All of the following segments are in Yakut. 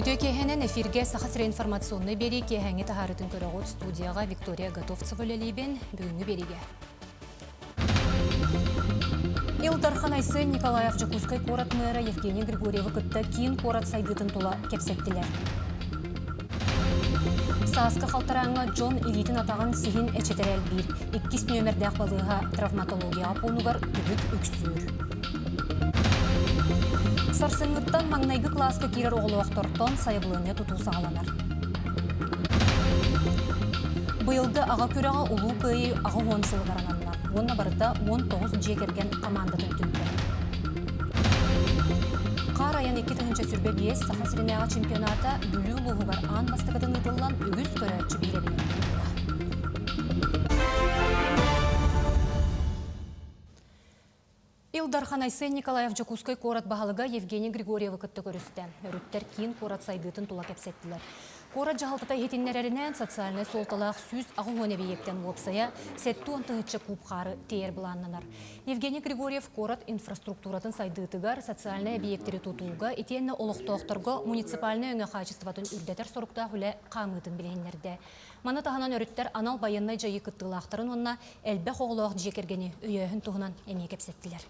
Үтүө киэһэнэн эфиргэ Саха сирэ информационнай биэрии киэһээҥҥи таһаарыытын көрөҕүт студияҕа Виктория Готовцева үлэлиибин. Бүгүҥҥү биэриигэ. Ил Дархан Айсен Николаев Дьокуускай куорат мэра Евгений Григорьевы кытта киин куорат сайдыытын тула кэпсэттилэр. Сааскы халтарааҥҥа дьон илиитин-атаҕын сиһин эчэтэрэ элбиир. Иккис нүөмэрдээх балыыһа травматологияҕа пуунугар түбүк үксүүр. Сарсыҥҥыттан маҥнайгы кылааска киирэр оҕолоохтортон сайабылыанньа тутуу саҕаланар. Быйылгы аҕа күрэҕэ Улуу Кыайыы 80 сылыгар ананна уонна барыта 19 дьиэ кэргэн хамаандатын түмтэ. Хаар айан 2025 Саха сиринээҕи чемпионата Бүлүү улууһугар аан бастакытын ыытыллан үгүс көрөөччү биһирэбилин ылла. Ил Дархан Айсен Николаев Дьокуускай куорат баһылыга Евгений Григорьевы кытта көрүстэ. Өрүттэр киин куорат сайдыытын тула кэпсэттилэр. Куорат дьаһалтата иһитиннэрэринэн, социальнай суолталаах 180 эбийиэктэн уопсайа 70 тыһыынча куб хаары тиэйэр былааннанар. Евгений Григорьев куорат инфраструктуратын сайдыытыгар, социальнай эбийиэктэри тутууга итиэннэ олохтоохторго муниципальнай өҥө хаачыстыбатын үрдэтэр соруктаах үлэ хаамыытын билиһиннэрдэ. Маны таһынан өрүттэр анал байыаннай дьайыы кыттыылаахтарын уонна элбэх оҕолоох дьиэ кэргэни өйөөһүн туһунан эмиэ кэпсэттилэр.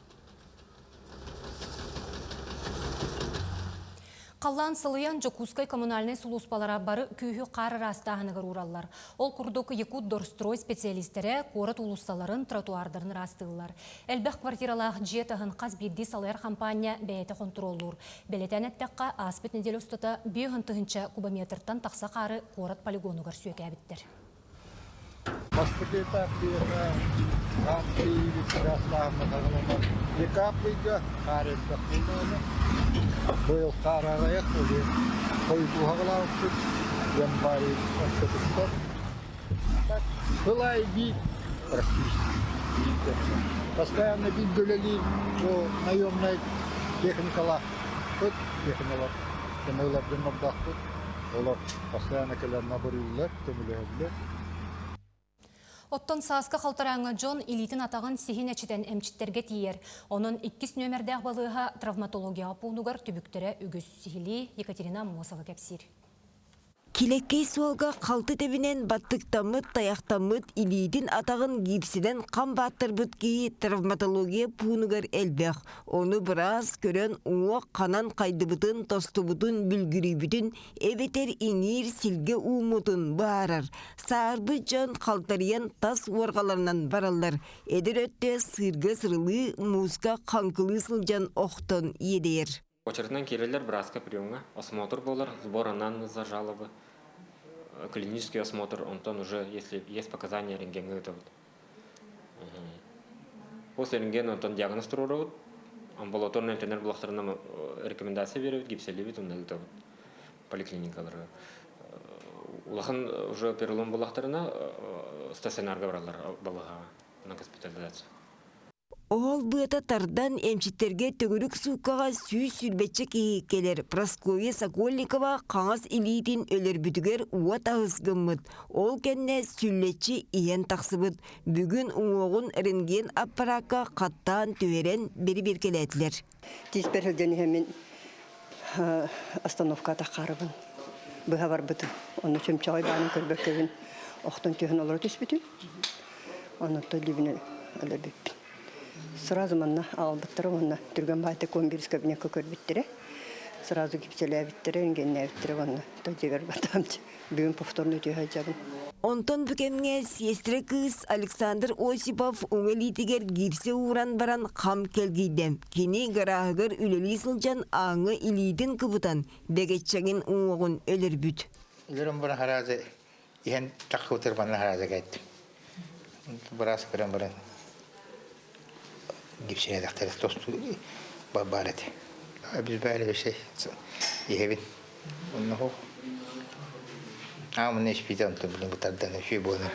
Халлаан сылыйан Дьокуускай коммунальнай сулууспалара бары күүһү хаар ыраастааһыныгар уураллар. Ол курдук Якутдорстрой специалистэрэ куорат уулуссаларын, тротуардарын ыраастыыллар. Элбэх квартиралаах дьиэ таһын хас биирдии салайар хампаанньа бэйэтэ хонтуруоллуур. Бэлиэтээн эттэххэ, ааспыт нэдиэлэ устата 5 тыһыынча кубометртан тахса хаары куорат полигонугар сүөкээбиттэр. Бастакы этап биһиэхэ хаан тиийиибит ыраастааһыҥҥа саҕаланар. Декабрь ыйга хаар элбэх буоллаҕына, быйыл хаар аҕыйах, ол хойутуу саҕалаабыппыт, январь ортотуттан. Так, сыл аайы биир практически биирдэ. Постоянно бииргэ үлэлиир бу наемнай техникалаахпыт, техникалар, көмөлөр дьоннордоохпут. Олор постоянно кэлэн набырыыллар, көмөлөһөллөр. Оттон сааскы халтарааҥҥа дьон илиитин-атаҕын сиһин эчитэн эмчиттэргэ тиийэр. Онон иккис нүөмэрдээх балыыһа травматологияҕа пуунугар түбүктэрэ үгүс. Сиһилии Екатерина Аммосова кэпсиир. Килэккэй суолга халты тэбинэн баттыктаммыт, тайахтаммыт, илиитин-атаҕын гипсинэн хам бааттарбыт киһи травматология пуунугар элбэх. Ону быраас көрөн уҥуох ханан хайдыбытын, тостубутун, бүлгүрүйбүтүн эбэтэр иҥиир силгэ ууммутун быһаарар. Саарбыт дьон халтарыйан тас уорҕаларынан бараллар. Эдэр өттө сыырга сырылыы, мууска хаҥкылыы сылдьан охтон иэдэйэр. Очередынан киирэллэр бырааска приемҥа. Осмотр буолар, сбор анамнеза жалобы, клинический осмотр, онтон уже, если есть показания, рентгеҥҥэ ыытабыт. После рентген онтон диагноз туруорабыт, амбулаторный эмтэнэр булахтарынан рекомендация биэрэбит, гипсэлиибит уонна ыытабыт поликлиникаларга. Улахан уже перелом булахтарына стационарга бараллар балыһаҕа на госпитализация. Оһол быата тардан эмчиттэргэ төгүрүк сууккаҕа 120 киһи кэлэр. Прасковья Сокольникова хаҥас илиитин өлөрбүтүгэр уот аһыс гыммыт. Ол кэннэ сүллэччи иһэн тахсыбыт. Бүгүн уҥуоҕун рентген аппаракка хаттаан түһэрэн бэрибиэркэлээтилэр. Тииспэр сылдьан иһэммин остановка таххаарыбын быһа барбытым. Онно чөмчөҕөй баанын көрбөккөбүн охтон түһэн олоро түспүтүм. Оннуттан илиибинэн өлөрбүппүн. Сразу манна аҕалбыттара уонна түргэн баайта комбирс кабинекка көрбүттэрэ. Сразу гипсэлээбиттэрэ, рентгеннээбиттэрэ уонна то дьиэбэр батаам бүгүн повторно түһэ сылдьабын. Онтон бу кэмҥэ сиэстэрэ кыыс Александр Осипов уҥа илиитигэр гипсэ ууран баран хам кэлгийдэ. Кини гарааһыгар үлэлии сылдьан ааҥҥа илиитин кыбытан бэгэччэгин уҥуоҕун өлөрбүт. Өлөрөн баран хараазы иһэн таххыбытыгар манна хараазы кэттим. Быраас көрөн баран гипсинэдэхтэрэ тосту баар этэ. Обезболивающий иһэбин. Онно Аамын испитэ онтон билин бытардан үчүгэй буолар.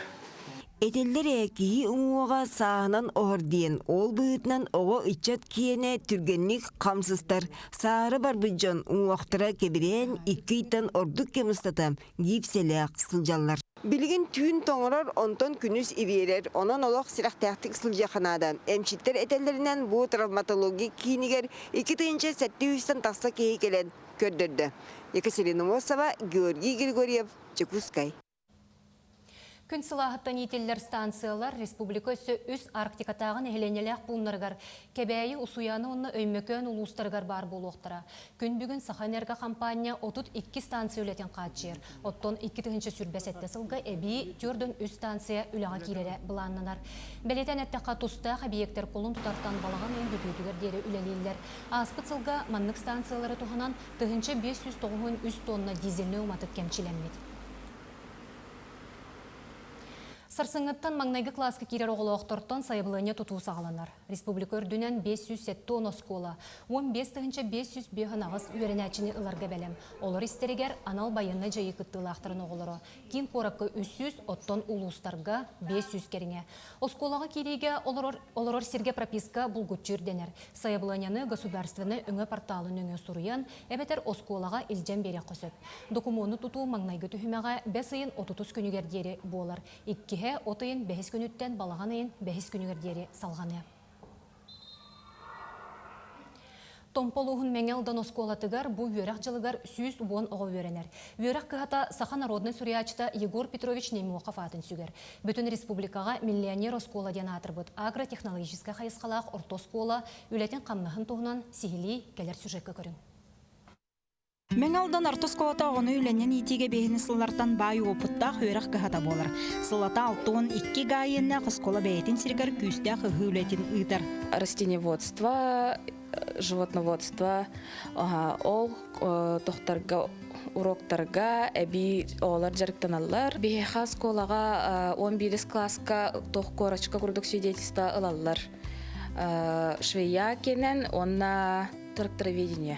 Этиллэр ээ, киһи уҥуоҕа сааһынан оһор диэн, ол быһыытынан оҕо ыччат киэнэ түргэнник хам сыстар. Саары барбыт дьон уҥуохтара кэбирээн икки ыйтан ордук кэм устата гипсэлээх сылдьаллар. Билигин түүн тоҥорор, онтон күнүс ириэрэр, онон олох сирэхтээхтик сылдьыахха наада. Эмчиттэр этэллэринэн, бу травматология киинигэр 2700-тэн тахса киһи кэлэн көрдөрдө. Екатерина Мосова, Георгий Григорьев, Дьокуускай. Күн сылааһыттан иитиллэр станциялар республика өссө үс Арктикатааҕы нэһилиэнньэлээх пууннарыгар Кэбээйи, Усуйаана уонна Өймөкөөн улуустарыгар баар буолуохтара. Күн бүгүн Сахаэнерго хампаанньа 32 станция үлэтин хааччыйар. Оттон 2027 сылга эбии 43 станция үлэҕэ киирэрэ былааннанар. Бэлиэтээн эттэххэ, тустаах эбийиэктэр кулун тутартан балаҕан ыйын бүтүүтүгэр диэри үлэлииллэр. Ааспыт сылга маннык станциялары туһанан 1593 тонна дизельнэй уматык кэмчилэммит. Сарсыҥҥыттан маҥнайгы кылааска киирэр оҕолоохтортон сайабылыанньа тутуу саҕаланар. Республика үрдүнэн 507 оскуола, 15 558 үөрэнээччини ыларга бэлэм. Олор истэригэр анал байыаннай дьайыы кыттыылаахтарын оҕолоро. Киин куоракка 300, оттон улуустарга 500 кэриҥэ. Оскуолаҕа киириигэ олорор, олорор сиргэ прописка булгуччу ирдэнэр. Сайабылыанньаны государственнай өҥө порталын нөҥүө суруйан, эбэтэр оскуолаҕа илдьэн биэриэххэ сөп. Докумуону тутуу маҥнайгы түһүмэҕэ бэс ыйын отутус күнүгэр диэри буолар. Иккиһэ от ыйын бэһис күнүттэн балаҕан ыйын бэһис күнүгэр диэри салҕаныа. Томпо улууһун Мэҥэ Алдан оскуолатыгар бу үөрэх дьылыгар 110 оҕо үөрэнэр. Үөрэх кыһата саха народнай суруйааччыта Егор Петрович Неймохов аатын сүгэр. Бүтүн республикаҕа миллионер оскуола диэн аатырбыт агротехнологическай хайысхалаах орто оскуола үлэтин-хамнаһын туһунан сиһилии кэлэр сюжекка көрүҥ. Мэҥэ Алдан орто оскуолата оҕону үлэнэн иитиигэ биэһини сыллартан баай уопуттаах үөрэх кыһата буолар. Сыллата 62 гаайыаннаах оскуола бэйэтин сиригэр күүстээх ыһыы үлэтин ыытар. Растениеводство, животноводство ол тохтарга уроктарга эбии оҕолор дьарыктаналлар. Биһиэхэ оскуолаҕа 11 класска тох корочка курдук свидетельство ылаллар. Швея кэнэн уонна трактороведение.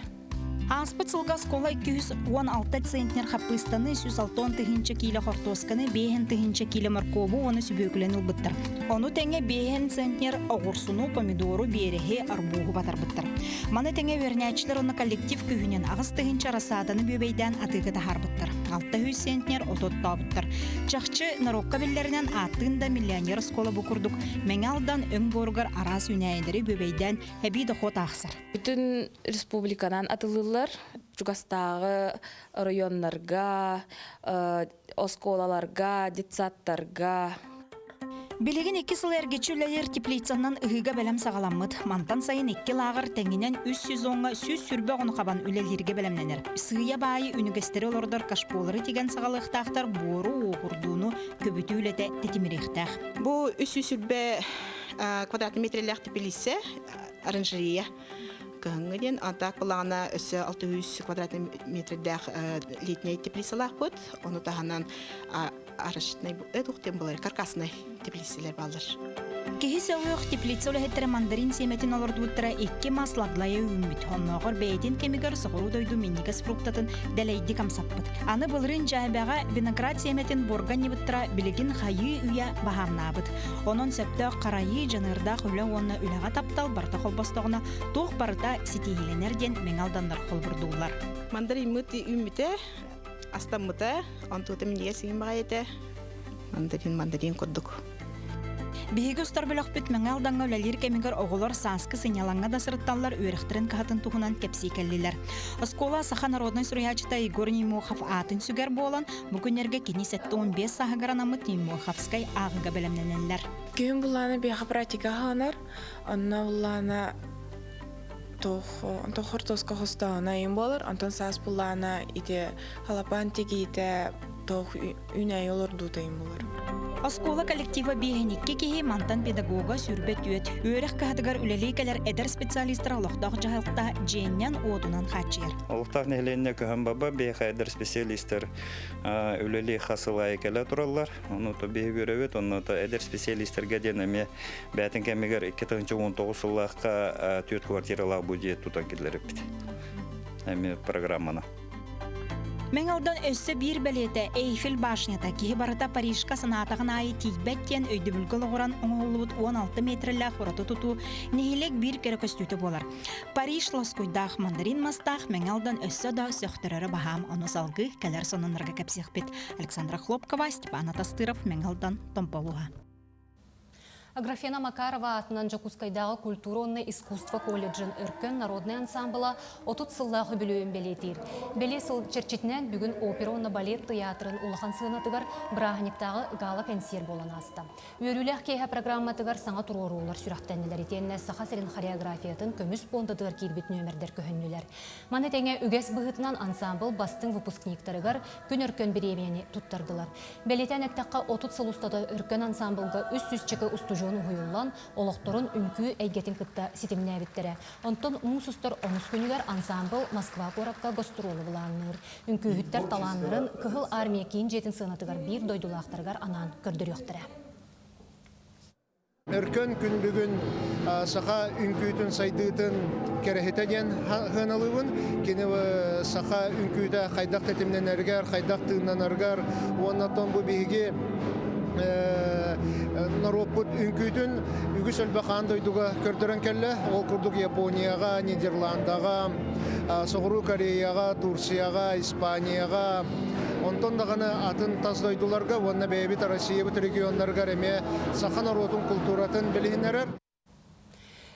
Ааспыт сылга оскуола 216 центнер хаппыыстаны, 160 тыһыынча киилэ хортуосканы, 5 тыһыынча киилэ моркуобу уонна сүбүөкүлэни ылбыттар. Ону тэҥэ 5 центнер оҕурсуну, помидору, биэрэһи, арбууһу батарбыттар. Маны тэҥэ үөрэнээччилэр уонна коллектив күүһүнэн 8 тыһыынча рассаданы бүөбэйдээн атыыга таһаарбыттар. 600 центнер оту оттообуттар. Чахчы, норуокка биллэринэн ааттыын да миллионер оскуола бу курдук Мэҥэ Алдан өҥ буоругар араас үүнээйилэри бүөбэйдээн эбии дохуот аахсар. Бүтүн республиканан атылыыллар. Чугастааҕы районнарга, оскуолаларга, детсадтарга. Билигин икки сыл эргиччи үлэлиир теплицанан ыһыыга бэлэм саҕаламмыт. Мантан сайын икки лааҕыр тэҥинэн үс сезоҥҥа 120 оҕону хабан үлэлииргэ бэлэмнэнэр. Сыыйа баайы үнүгэстэри олордор кашполары тигэн саҕалыахтаахтар буору уоҕурдууну көбүтүү үлэтэ тэтимириэхтээх. Бу 320 квадратный метрэлээх теплица оранжерея кыһыҥҥы диэн антаак былаана өссө 600 квадратный метрдээх летняй теплицалаахпыт ону таһынан арашитнай туох буолар каркасный теплицалар бааллар. Киһи сөҕүөх теплица үлэһиттэрэ мандарин сиэмэтин олордубуттара икки мас лаглайа үүммүт. Оннооҕор бэйэтин кэмигэр соҕуруу дойду минньигэс фруктатын дэлэйдик амсаппыт. Аны былырыын дьээбэҕэ виноград сиэмэтин буорга анньыбыттара билигин хайыы үйэ баһаамнаабыт. Онон сөптөөх харайыы, дьаныардаах үлэ уонна үлэҕэ таптал барыта холбостоҕуна туох барыта ситиһиилэнэр диэн Мэҥэ Алданнар холбурдууллар. Мандариммыт үүммүтэ, астаммыта, онтуота минньигэс сигин баҕайы этэ. Мандарин, мандарин курдук. Биһиги устар бөлөхпүт Мэҥэ Алдаҥҥа үлэлиир кэмигэр оҕолор сааскы сынньалаҥҥа да сырытталлар үөрэхтэрин кыһатын туһунан кэпсии кэллилэр. Оскуола саха народнай суруйааччыта Егор Неймохов аатын сүгэр буолан, Бу күннэргэ кини 75 сааһыгар анаммыт Неймоховскай ааҕыыга бэлэмнэнэллэр. Күһүн буллаана биэхэ практика хаанар, онно буллаана туох хортуоска хостоона ыйын буолар, онтон саас буллаана ити халапаан тигиитэ туох үүнээйи олордуута ыйын буолар. Оскуола коллектива биэһин киһи мантан педагога сүүрбэ түөт. Үөрэх кыһатыгар үлэлии кэлэр эдэр специалистар олохтоох дьаһалта дьиэннэн уотунан хааччыйар. Олохтоох нэһилиэнньэ көһөн баба биэхэ эдэр специалистар үлэлии хас сыл аайы кэлэ тураллар. Ону то биһи үөрэбит, онно то эдэр специалистарга диэн эмиэ бээтин кэмигэр 2019 сыллаахха түөрт квартиралаах бу дьиэ тутан киллэриппит. Эмиэ программаны. Мэҥэ Алдан өссө биир бэлиэтэ Эйфель башнята киһи барыта Парижка санаатаҕын аайы тиийбэт диэн өйдөбүлгэ олоҕуран оҥоһуллубут 16 метрэлээх ураты тутуу нэһилиэк биир кэрэ көстүүтэ буолар. Париж лоскуйдаах мандарин мастаах Мэҥэ Алдан өссө да сөхтөрөрө баһаам, ону салгыы кэлэр сонуннарга кэпсиэхпит. Александра Хлопкова, Степан Атастыров, Мэҥэ Алдан, Томпо улууһа. Аграфена Макарова аатынан Дьокуускайдааҕы культура уонна искусство колледжын Өркөн народнай ансаамбыла 30 сыллаах үбүлүөйүн бэлиэтиир. Бэлиэ сыл чэрчитинэн бүгүн опера уонна балет тыйаатырын улахан сыанатыгар бырааһынньыктааҕы гала-кэнсиэр буолан ааста. Үөрүүлээх киэһэ программатыгар саҥа туруоруулар сүрэхтэннилэр итиэннэ Саха сирин хореографиятын көмүс пуондатыгар киирбит нүөмэрдэр көһүннүлэр. Маны тэҥэ үгэс быһыытынан ансаамбыл бастыҥ выпускниктарыгар Күн Өркөн бириэмийэни туттардылар. Бэлиэтээн эттэххэ, 30 сыл устата Өркөн ансаамбылга 300 чөкө устудьуон уһуйуллан, олохторун үҥкүү эйгэтин кытта ситимнээбиттэрэ. Онтон муус устар онус күнүгэр ансаамбыл Москва куоракка гостуруолу былаанныыр. Үҥкүүһүттэр талааннарын Кыһыл Армия киин дьиэтин сыанатыгар биир дойдулаахтарыгар анаан көрдөрүөхтэрэ. Өркөн күн бүгүн саха үҥкүүтүн сайдыытын кэрэһитэ диэн сыаналыыбын. Кини саха үҥкүүтэ хайдах тэтимнэнэригэр, хайдах тыыннанарыгар уонна оттон бу биһиги норуоппут үҥкүүтүн үгүс элбэх аан дойдуга көрдөрөн кэллэ. Ол курдук Японияҕа, Нидерландаҕа, Соҕуруу Кореяҕа, Турцияҕа, Испанияҕа, онтон даҕаны атын тас дойдуларга уонна бэйэбит Россиябыт регионнарыгар эмиэ саха норуотун култууратын билиһиннэрэр.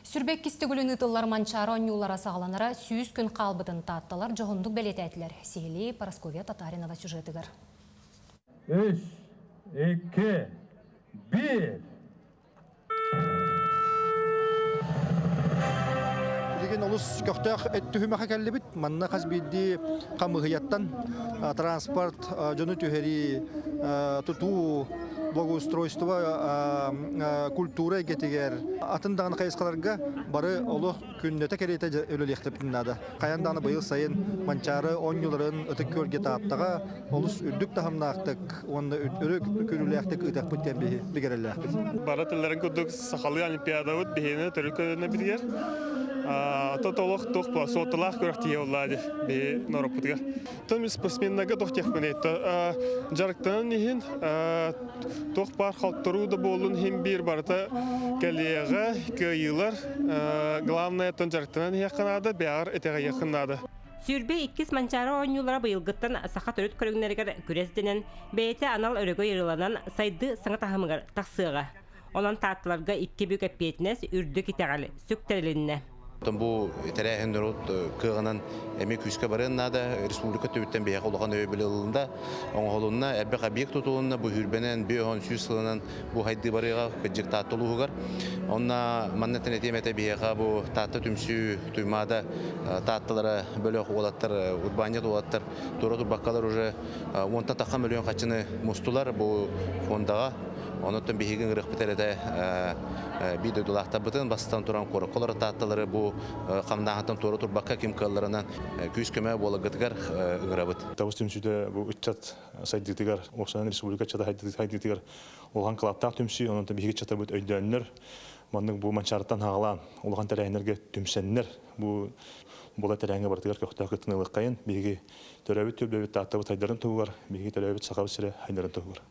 Сүрбэккис төгүлүн ыытыллар Манчаары оонньуулара саҕаланара 100 күн хаалбытын таатталар дьоһуннук бэлиэтээтилэр. Сиһилии Парасковья Татаринова сюжетыгар. Үс, икки, биир. Билигин олус көхтөөх түһүмэхэ кэллибит. Манна хас биирдии хамыыһыйаттан транспорт, дьону түһэрии, тутуу, благоустройство, культура эйгэтигэр атын даҕаны хайысхаларга бары олох күннэтэ кэриэтэ үлэлиэхтэппитин наада. Хайан даҕаны быйыл сайын Манчаары оонньууларын Ытык Күөлгэ Тааттаҕа олус үрдүк таһымнаахтык уонна өрө көрүүлээхтик ыытыахпыт диэн биһи бигэрэллээхпит. Бары тылларын курдук сахалыы олимпиадабыт биһиэнэ төрүт көлүөнэбитигэр ото толох туох була суотталаах күрэхтиһии буолла дии биһи норуоппутугар. Тон спортсменнарга туох диэхпиний дьарыктанан иһин туох баар хотторуу да буоллун иһин биир барыта кэлиэҕэ кыайыылар главное тон дьарыктанан иһиэххэ наада бэҕэр итэҕэйиэххин наада. 22 Манчаары оонньуулара быйылгыттан саха төрүт көрүҥнэригэр күрэс дэнэн, бэйэтэ анал өрөгөй ырыланан сайдыы саҥа таһымыгар тахсыаҕа. Онон таатталарга икки бүк эппиэтинэс, үрдүк итэҕэл сүктэрилиннэ. Бу тэрээһин норуот кыаҕынан эмиэ күүскэ барыан наада. Республика төбүттэн биһиэхэ улахан өйөбүл ылылында, оҥоһулунна, элбэх объект тутулунна, бу сүүрбэнэн, 500 сылынан бу хайдыы барыаҕа кырдьык Таатта улууһугар. Онно манна этиэм этэ биһиэхэ бу Таатта түмсүү Туймаада Таатталара бөлөх уолаттар, урбаанньыт уолаттар туора турбаккалар уже уонтан тахха мөлүйүөн хаччыны мустулар бу фондаҕа. Онуттан биһиги ыҥырыахпыт эрэтэ биир дойдулаахтарбытын бастатан туран куоракка олорор Таатталары бу хамнааһынтан туора турбакка ким кыалларынан күүс-көмө буоларгытыгар ыҥырабыт. Табыс түмсүүтэ бу ыччат сайдыытыгар, уопсайынан республика ыччата сайдыытыгар улахан кылааттаах түмсүү, онон биһиги ыччатарбыт өйдөөннөр, маннык бу Манчаарыттан хаалаан улахан тэрээһиннэргэ түмсэннэр, бу була тэрээһиҥҥэ барытыгар көхтөөх кыттыыны ылыаххайын, биһиги төрөөбүт түөлбэбит Тааттабыт сайдарын туһугар, биһиги төрөөбүт Сахабыт сирэ сайдарын туһугар.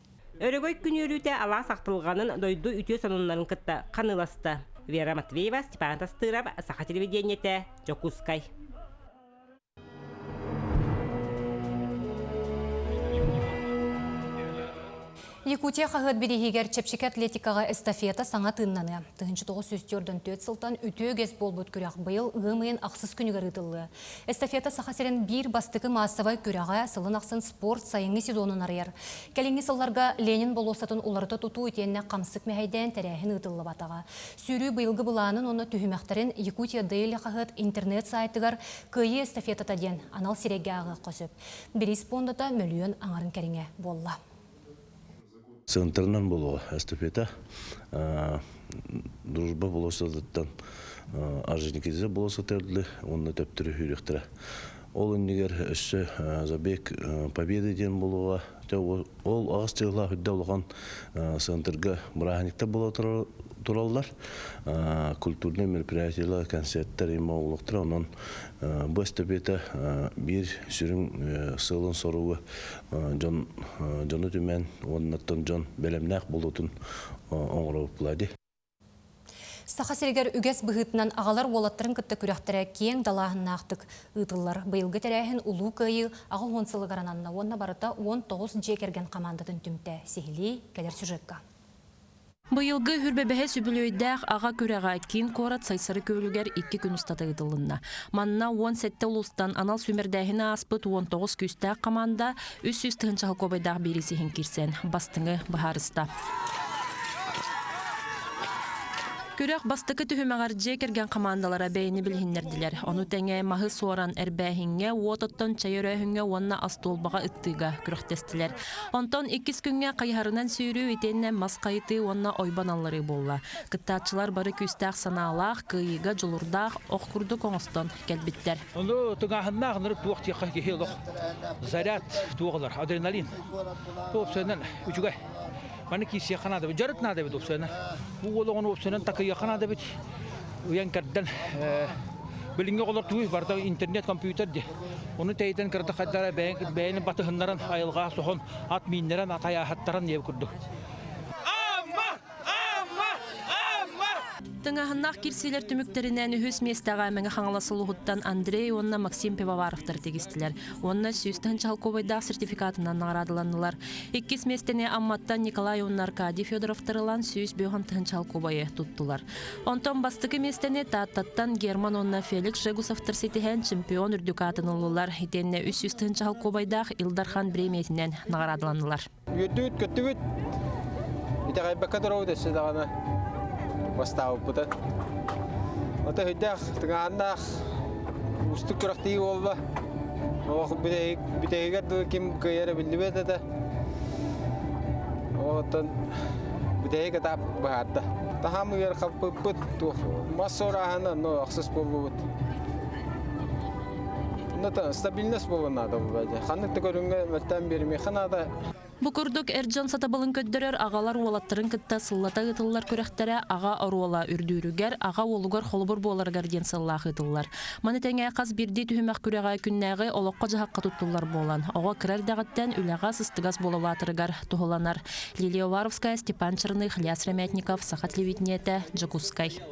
Өрөгөй күн үөрүүтэ алаас ахтылҕанын дойду үтүө сонуннарын кытта ханыыласта. Вера Матвеева, Степан Тастыров, Саха телевидениетэ, Дьокуускай. Якутия хаһыат бирииһигэр чэпчэки атлетикаҕа эстафета саҥа тыыннаныа. 1944 сылтан үтүө үгэс буолбут күрэх быйыл ыам ыйын ахсыс күнүгэр ыытыллыа. Эстафета Саха сирин биир бастакы маассабай күрэҕэ сылын ахсын спорт сайыҥҥы сезонун арыйар. Кэлиҥҥи сылларга Ленин болуоссатын уларыта тутуу итиэннэ хамсык мэһэйдээн тэрээһин ыытыллыбатаҕа. Сүүрүү быйылгы былаанын уонна түһүмэхтэрин Якутия Daily хаһыат интернет сайтыгар Кыайыы эстафетата диэн анал сирэйгэ ааҕыахха сөп. Бириис пуондата мөлүйүөн аҥарын кэриҥэ буолла. Центрынан буолуо эстафета. Дружба болуоссатыттан Орджоникидзе болуоссатыгар уонна төптөрү сүүрүөхтэрэ. Ол иннигэр өссө забег победы диэн буолуоҕа. Ол аҕыс дьыалаах үрдэ улахан центрга бырааһынньыктар буола тураллар. Культурнай мероприятиелар, концерттэр има олохтор. Онон бу эстафета биир сүрүн сыалын-соруга дьон дьону түмэн уоннаттан дьон бэлэмнээх буолуутун оҥоробут дии. Саха сиригэр үгэс быһыытынан аҕалар уолаттарын кытта күрэхтэрэ киэҥ далааһыннаахтык ыытыллар. Быйылгы тэрээһин Улуу Кыайыы 80 сылыгар ананна уонна барыта 19 дьиэ кэргэн хамаандатын түмтэ. Сиһилии кэлэр сюжекка. Быйылгы Хүрбэбэһэ сүбүлүөйдээх аҕа күрэҕэ киин куорат Сайсары күөлүгэр 2 күн устата ыытылынна. Манна 17 улуустан анал сүүмэрдээһини ааспыт 19 күүстээх хамаанда 300 тыһыынча холкуобайдаах биириис иһин киирсэн бастыҥы быһаарыста. Күрэх бастакы түһүмэҕэр дьиэ кэргэн хамаандалара бэйэни билиһиннэрдилэр. Ону тэҥэ маһы суоран эрбээһиҥҥэ, уот оттон чэй өрөөһүҥҥэ уонна остуолбаҕа ыттыыга күрэхтэстилэр. Онтон иккис күҥҥэ хайыһарынан сүүрүү итиэннэ мас хайытыы уонна ойбон алларыы буолла. Кыттааччылар бары күүстээх санаалаах, кыайыыга дьулурдаах ох курдук оҥостон кэлбиттэр. Ону тыҥааһыннаах ынырык туох диэххэ киһи олох заряд туох ылар, адреналин. Уопсайынан үчүгэй. Маны киирсиэххэ наада эбит, дьарык наада эбит уопсайынан. Бу уол оҕону уопсайынан такыйыахха наада эбит. Уйан кэрдэн билиҥҥи оҕолор тугуй барыта интернет, компьютер дии. Ону тэйитэн кырата хайдара бэйэни батыһыннаран айылҕа соһон ат мииннэрэн ат айааһаттаран диэбит курдук. Тыҥааһыннаах киирсиилэр түмүктэринэн үһүс миэстэҕэ Мэҥэ Хаҥалас улууһуттан Андрей уонна Максим Пивоваровтар тигистилэр уонна 100 тыһыынча холкуобайдаах сертификатынан наҕараадаланнылар. Иккис миэстэни Амматтан Николай уонна Аркадий Федоровтар ылан 105 тыһыынча холкуобайы туттулар. Онтон бастакы миэстэни Тааттаттан Герман уонна Феликс Жегусовтар ситиһэн чемпион үрдүк аатын ыллылар. Итиэннэ 300 тыһыынча холкуобайдаах Ил Дархан бириэмийэтинэн наҕараадаланнылар. Үөрдүбүт, көттүбүт. Итэҕэйбэккэ туруобут өссө даҕаны бастаабыппытын. Ото өйдөөх, тыҥааннаах, уустук күрэхтии буолла. Олох бүтэһигэр дылы ким кыайара биллибэт этэ. Оттон бүтэһик этап быһаарда. Таһам ыар хаппыппыт, туох мас суорааһына, но ахсыс буоллубут. Онно стабильность буолуон наада буолла. Ханнык да көрүҥҥэ мөлтөөн биэримиэххэ наада. Бу курдук эр дьон сатабылын көрдөрөр аҕалар уолаттарын кытта сыллата ыытыллар күрэхтэрэ аҕа оруола үрдүүрүгэр, аҕа уолугар холобур буоларыгар диэн сыллаах ыытыллар. Маны тэҥэ хас биирдии түһүмэх күрэҕэ күннээҕи олоххо-дьаһахха туттуллар буолан, оҕо кыра эрдэҕиттэн үлэҕэ сыстыгас буола улаатарыгар туһуланар. Лилия Уваровская, Степан Черных, Ильяс Ремятников, Саха телевидениетэ, Дьокуускай.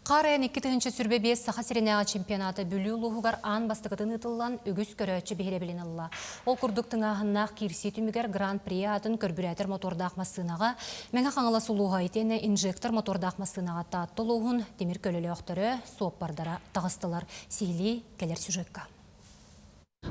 Хаар 2025 Саха сиринээҕи чемпионата Бүлүү улууһугар аан бастакытын ыытыллан үгүс көрөөччү биһирэбилин ылла. Ол курдук тыҥааһыннаах киирсии түмүгэр Гран-при аатын көрбүрээтэр мотордаах массыынаҕа Мэҥэ Хаҥалас улууһа итиэннэ инжектор мотордаах массыынаҕа Таатта улууһун тимир көлөлөөхтөрө, суоппардара таҕыстылар. Сиһилии кэлэр сюжекка.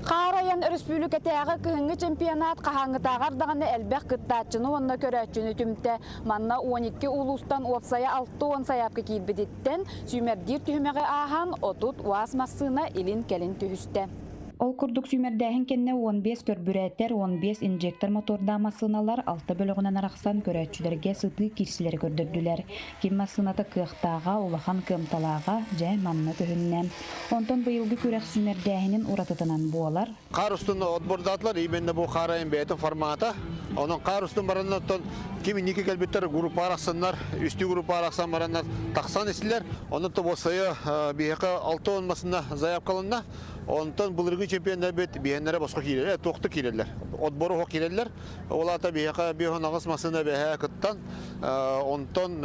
Хаар айан өрөспүүбүлүкэтээҕи кыһыҥҥы чемпионат хаһааҥҥытааҕар даҕаны элбэх кыттааччыны уонна көрөөччүнү түмтэ. Манна 12 улуустан уопсайа 60 сайаапка киирбититтэн сүүмэрдиир түһүмэҕи ааһан 30 УАЗ массыына илин-кэлин түһүстэ. Ол курдук сүүмэрдээһин кэннэ 15 көрбүрээтэр, 15 инжектор мотордаах массыыналар алта бөлөҕүнэн арахсан көрөөччүлэргэ сытыы киирсилэри көрдөрдүлэр. Ким массыыната кыахтааҕа, улахан кыамталааҕа, дьэ, манна көһүннэ. Онтон быйылгы күрэх сүүмэрдээһинин уратытынан буолар. Хаар устун отбордаатылар, именно бу хаар айан бэйэтин формата. Онон хаар устун бараннар оттон ким инники кэлбиттэр группа арахсаннар, үстүү группа арахсан бараннар тахсан истилэр. Онон тобуоссайы биһиэхэ 60 масына заявкаланна. Онтон былыргы чемпионнарбыт биһэннэрэ босхо киирэллэр, туохта киирэллэр. Отбору оһох киирэллэр. Ол аата биһиэхэ 58 массыына бэһээ кыттан, онтон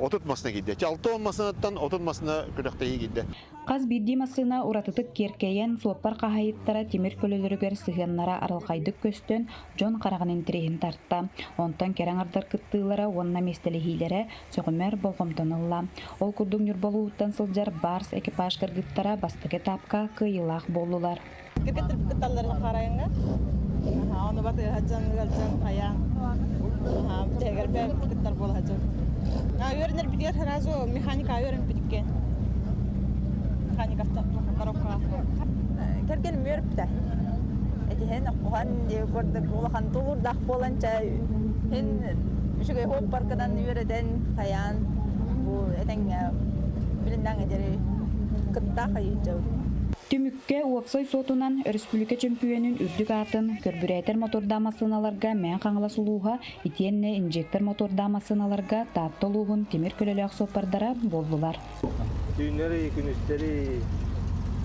30 массыына киирдэ. 60 массыынаттан 30 массыына күрэхтэһии киирдэ. Хас биирдии массыына уратытык киэркэйэн, суоппар хаһайыттара тимир көлөлөрүгэр сыһыаннара арылхайдык көстөн, дьон хараҕын интэриэһин тарта. Онтон кэрэ аҥардар кыттыылара уонна миэстэлэһиилэрэ сөҕүмэр болҕомтону ылла. Ол курдук Ньурба улууһуттан сылдьар Барс экипаж кыргыттара бастакы этапка кыайыылаах буоллулар. Кыргыттар кытталларын харайыҥҥа. Ону батыһа дьон ыалдьан хайаан. Бүтэһигэр бэйэбит кыттар буола дьон. Үөрэнэр битигэр сразу механика үөрэммитикке. Механика коробкаҕа. Кэргэним үөрүптэ. Этиһэн оккуһан диэ курдук улахан тулуурдаах буолан чэ һин үчүгэй хооппаркынан үөрэтэн хайаан бу этэҥҥэ билиннээҥҥэ диэри кытта хайыычабыт. Түмүккэ уопсай суотунан өрөспүүбүлүкэ чөмпүйүөнүн үрдүк аатын көрбүрээтэр мотордаах массыыналарга Мэҥэ Хаҥалас улууһа итиэннэ инжектор мотордаах массыыналарга Таатта улууһун тимир көлөлөөх суоппардара буоллулар. Түүннэри, күнүстэри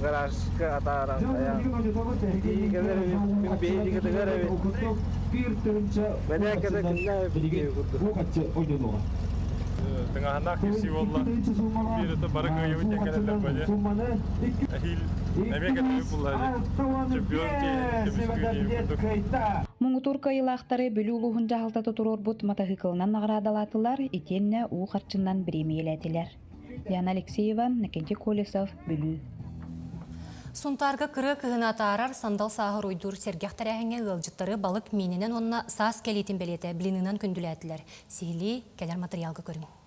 гаражка атааран хайаан кэлэр эбит, күн биһиги эбит. Мэнээккэ да күннээ эбит курдук. Тыҥааһыннаах киирсии буолла. Биир это бары кыайыбыт диэн кэлэллэр бали. Эһиил Эмиэ кэтиби булла чемпион көмүскүү курдук. Муҥутуур кыайыылаахтары Бүлүү улууһун дьаһалтата туруорбут матаһыыкылынан наҕараадалаатылар итиэннэ уу харчынан бириэмийэлээтилэр. Яна Алексеева, Накентий Колесов, Бүлүү. Сунтаарга кырыа кыһыны атаарар сандал сааһы уруйдуур сэргэх тэрээһиҥҥэ ыалдьыттары балык миининэн уонна саас кэлиитин бэлиэтэ блинынан күндүлээтилэр. Сиһилии кэлэр матырыйаалга көрүҥ.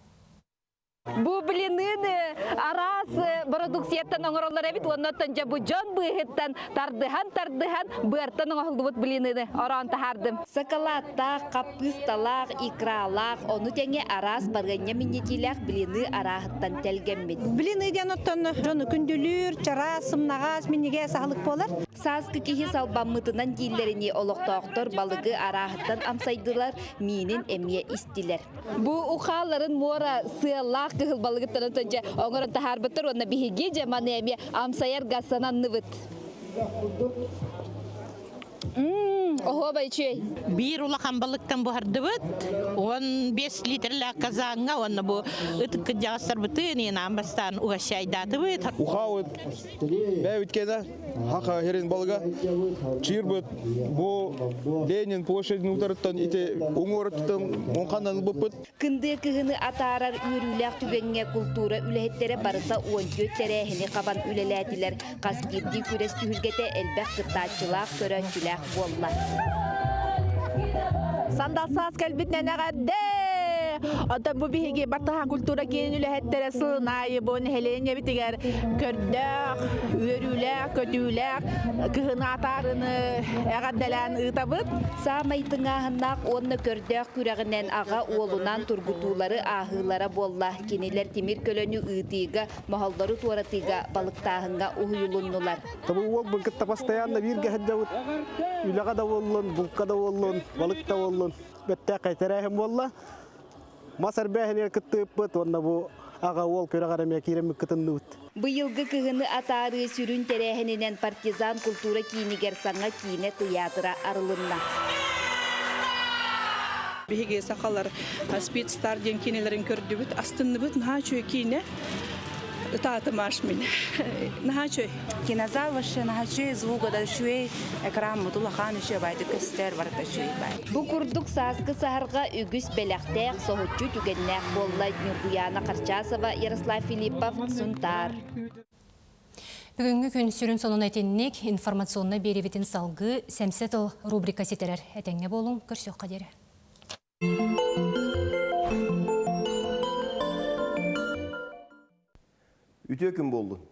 Бу блиныны араас бородууксуйаттан оҥороллор эбит уонна оттон дьэ бу дьон быыһыттан тардыһан-тардыһан быартан оҥоһуллубут блиныны ороон таһаардым. Сакалааттаах, хаппыысталаах, икралаах, ону тэҥэ араас барыанньа минньитиилээх блины арааһыттан тэлгэммит. Блины диэн оттон дьону күндүлүүр, чараас, сымнаҕас, минньигэс аһылык буолар. Сааскы киһи салбаммытынан дииллэринии олохтоохтор балыгы арааһыттан амсайдылар, миинин эмиэ истилэр. Бу ухааларын муора сыаллаах кыһыл балыгыттан оттон дьэ оҥорон таһаарбыттар уонна биһиги дьэ маны эмиэ амсайарга сананныбыт. Оһуобай үчүгэй. Биир улахан балыктан буһардыбыт. 15 литрлээх казаҥҥа уонна бу ытык кырдьаҕастарбытын инаан бастаан угощайдаатыбыт. Ухаабыт бэйэбит кэнэ хаха херин балыга чыырбыт бу Ленин площадын утарыттан ити уҥуоруттан муҥханан ылбыппыт. Кындыа кыһыны атаарар үөрүүлээх түгэҥҥэ култуура үлэһиттэрэ барыта 14 тэрээһини хабан үлэлээтилэр. Хас биирдии күрэс түһүлгэтэ элбэх кыттааччылаах, көрөөччүлээх буолла. Сандал саас кэлбитинэн эҕэрдэ! Оттон бу биһиги Бартахан культура киинин үлэһиттэрэ сылын аайы бу нэһилиэнньэбитигэр көрдөөх, үөрүүлээх, көтүүлээх кыһыны атаарыны эҕэрдэлээн ыытабыт. Саамай тыҥааһыннаах уонна көрдөөх күрэҕинэн аҕа уолунаан тургутуулары ааһыылара буолла. Кинилэр тимир көлөнү ыытыыга моһоллору туоратыыга балыктааһыҥҥа уһуйулуннулар. Табы уолбун кытта постоянно бииргэ сылдьабыт. Үлэҕэ да буоллун, булка да буоллун, балык да буоллун. Бэттээхэй тэрээһин буолла. Мас эрбээһинигэр кыттыыппыт уонна бу аҕа уол күрэҕэр эмиэ киирэммит кытынныбыт. Быйылгы кыһыны атаарыы сүрүн тэрээһининэн Партизан култуура киинигэр саҥа киинэ тыйаатыра арылынна. Биһиги сахалар Спидстар диэн киинэлэрин көрдүбүт, астынныбыт, наһаа үчүгэй киинэ. Ытаатым аш мин. Наһаа үчүгэй. Кинозал вообще наһаа үчүгэй, звуга да үчүгэй, экран мутулахан үчүгэй байды көстөр, барыта үчүгэй бай. Бу курдук сааскы саһарга үгүс бэлэхтээх, соһуччу түгэннээх буолла Ньургуяна Харчасова, Ярослав Филиппов, Сунтаар. Бүгүҥҥү күн сүрүн сонун этинник информационнай биэривитин салгыы Сэмсэ тыл рубрика ситэрэр. Этэҥҥэ буолуҥ, көрсүөххэ диэри. Үтүө күн буоллун.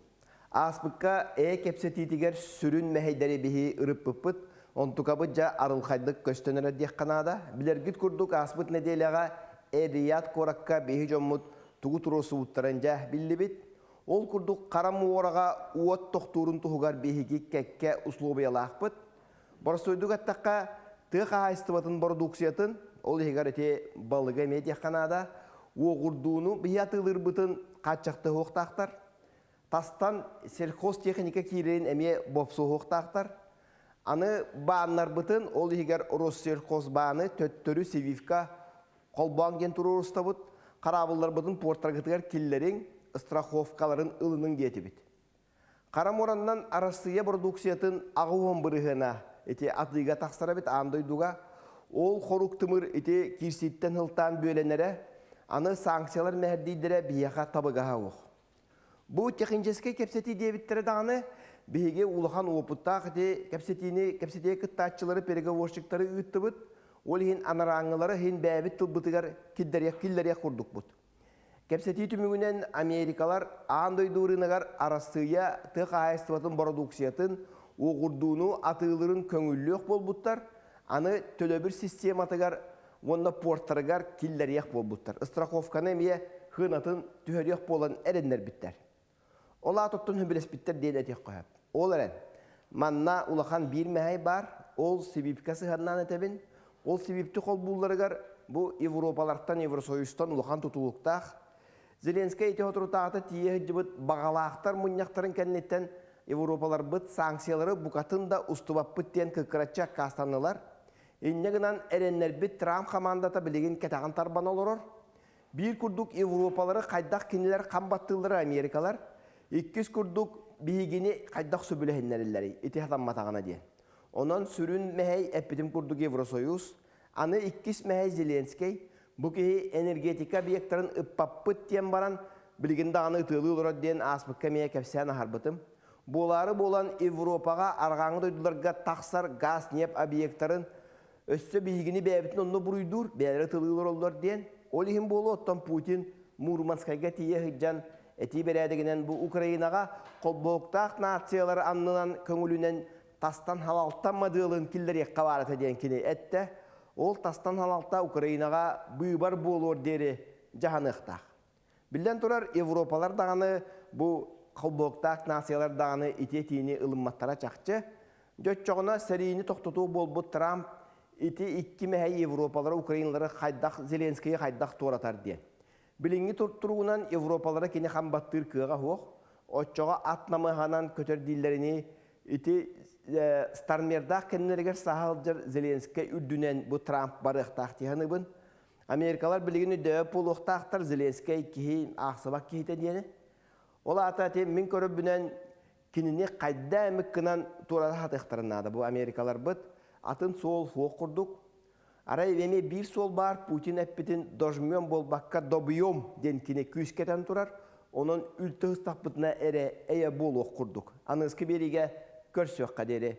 Ааспыкка ээ кэпсэтиитигэр сүрүн мэһэйдэри биһи ырыппыппыт, онтукабыт дьэ арылхайдык көстөн эрэр диэххэ наада. Билэргит курдук ааспыт нэдиэлэҕэ Эр-Рияд куоракка биһи дьоммут тугу туруорсубуттарын дьэ биллибит. Ол курдук хара муораҕа уот тохтуурун туһугар биһиги кэккэ услуобуйалаахпыт. Боростуойдук эттэххэ, тыа хаһаайыстыбатын бородууксуйатын, ол иһигэр ити балыгы эмиэ диэххэ наада, уоҕурдууну биһи атыылыырбытын хааччахтыһыахтаахтар. Тастан сельхозтехника киирэрин эмиэ бопсуоһуохтаахтар. Аны бааннарбытын, ол иһигэр Россельхозбааны төттөрү Сививка холбоон диэн туруорустабыт, хараабылларбытын пуортаргытыгар киллэриҥ, страховкаларын ылыныҥ диэтибит. Хара муораннан Арассыыйа бородууксуйатын 80 бырыһыана ити атыыга тахсар эбит аан дойдуга. Ол хорук тымыр ити киирсииттэн сылтаан бүөлэнэрэ, аны санкциялар мэһэрдиирдэрэ биһиэхэ табыгаһа суох. Бу техническэй кэпсэтии диэбиттэрэ даҕаны, биһиги улахан уопуттаах ити кэпсэтиини кэпсэтиигэ кыттааччылары, переговорщиктары ыыттыбыт. Ол иһин анарааҥҥылары иһин бэйэбит тылбытыгар киллэриэх киллэриэх курдукпут. Кэпсэтии түмүгүнэн Америкалар аан дойду ырыынагар Арассыыйа тыа хаһаайыстыбатын бородууксуйатын уоҕурдууну атыылыырын көҥүллүөх буолбуттар, аны төлөбүр систематыгар уонна портарыгар киллэриэх буолбуттар. Страховканы эмиэ хыынатын түһэриэх буолан эрэннэрбиттэр. Ол аат оттон сөбүлэспиттэр диэн этиэххэ сөп. Ол эрэн, манна улахан биир мэһэй баар, ол Сибиипкэ сыһыаннаан этэбин. Ол Сибиипти холбуулларыгар бу Европалартан, Евросоюзтан улахан тутулуктаах. Зеленскэй ити соторутааҕыта тиийэ сылдьыбыт баҕалаахтар мунньахтарын кэнниттэн Европаларбыт санкциялары букатын да устубаппыт диэн кыккыраччы аккаастаннылар. Инньэ гынан эрэннэрбит Трамп хамаандата билигин кэтэҕин тарбана олорор. Биир курдук Европалары хайдах кинилэр хам баттыыллара Америкалар, иккис курдук биһигини хайдах сөбүлэһиннэриллэрий ити хатамматаҕына диэн. Онон сүрүн мэһэй эппитим курдук Евросоюз, аны иккис мэһэй Зеленскэй, бу киһи энергетика объектарын ыппаппыт диэн баран, билигин даҕаны ытыалыы олорор диэн ааспыкка эмиэ кэпсээн аһарбытым. Буолаары буолан Европаҕа арҕааҥы дойдуларга тахсар газ-ньиэп объектарын өссө биһигини бэйэбитин онно буруйдуур, бэйэлэрэ ытылыы олороллор диэн. Ол иһин буолуо, оттон Путин Мурманскайга тиийэ сылдьан этии бэрээдэгинэн бу Украинаҕа холбоһуктаах нациялар аннынан көҥүлүнэн тастан халалта мадыалын киллэриэххэ баар этэ диэн кини эттэ. Ол тастан халалта Украинаҕа быыбар буолуор диэри дьаһаныахтаах. Биллэн турар, Европалар даҕаны бу холбоһуктаах нациялар даҕаны ити этиини ылымматтара чахчы. Дьоччоҕуна сэриини тохтотуу буолбут Трамп ити икки мэһэй Европалары Украиналары хайдах Зеленскийи хайдах туоратар диэн. Билиҥҥи туругунан Европалары кини хам баттыыр кыаҕа суох. Оччоҕо ат намыһанан көтөр дииллэринии ити Стармердаах кэннилэригэр саһа сылдьар Зеленскэй үрдүнэн бу Трамп барыахтаах дии саныыбын. Америкалар билигин өйдөөбөт буолуохтаахтар Зеленскэй киһи аахсыбат киһитэ диэни. Ол аата ити мин көрөрбүнэн кинини хайда эмит гынан туората сатыахтарын наада бу Америкаларбыт. Атын суол суох курдук. Арай эмиэ биир суол баар Путин эппитин дожмем буолбакка добьем диэн кини күүскэтэн турар. Онон үлтү ыстахпытына эрэ эйэ буолуох курдук. Аныгыскы биэриигэ көрсүөххэ диэри.